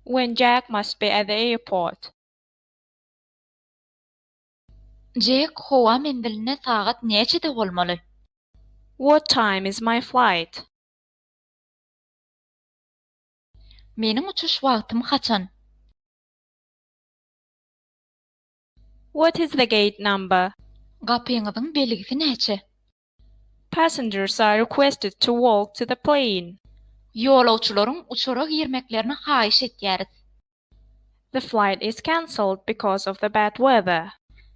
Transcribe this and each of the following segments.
When Jack must be at the airport? Jek howa menzilinde sagat näçede bolmaly? What time is my flight? Meniň uçuş wagtym haçan? What is the gate number? Gapyňyzyň belgisi näçe? Passengers are requested to walk to the plane. Ýolagçylaryň uçara girmeklerini haýyş etýäris. The flight is cancelled because of the bad weather.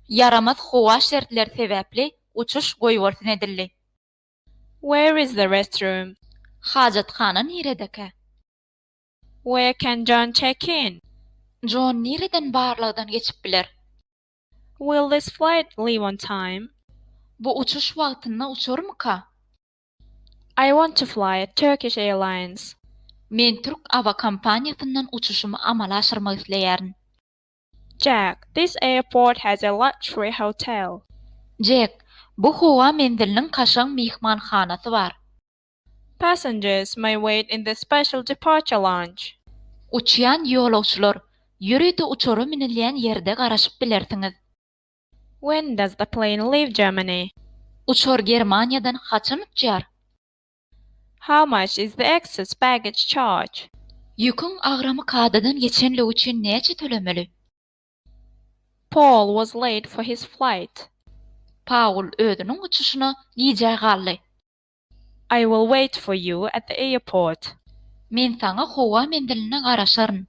Ýaramaz howa şertleri sebäpli uçuş goýbolsun edildi. Where is the restroom? Hajathana niredekä? Where can John check in? Jon nireden barlagdan geçip biler? Will this flight leave on time? Bu uçuş wagtynda uçarmyka? I want to fly Turkish Airlines. Men türk awiakompaniýasyndan uçuşymy amala aşyrmak isleýärin. Jack, this airport has a luxury hotel. Jek, bu howa menziliniň kaşaň myhmanhanasy bar. Passengers may wait in the special departure lounge. Uçýan ýolagçylar, ýörite uçara münülýän ýerde garaşyp bilersiňiz. When does the plane leave Germany? Uçar Germaniýadan haçan uçýar? How much is the excess baggage charge? Ýüküň agramy kadadan geçenligi üçin näçe tölemeli? Paul was late for his flight. Paul özüniň uçuşyna gijä galdy. I will wait for you at the airport. Men saňa howa menzilinde garaşaryn.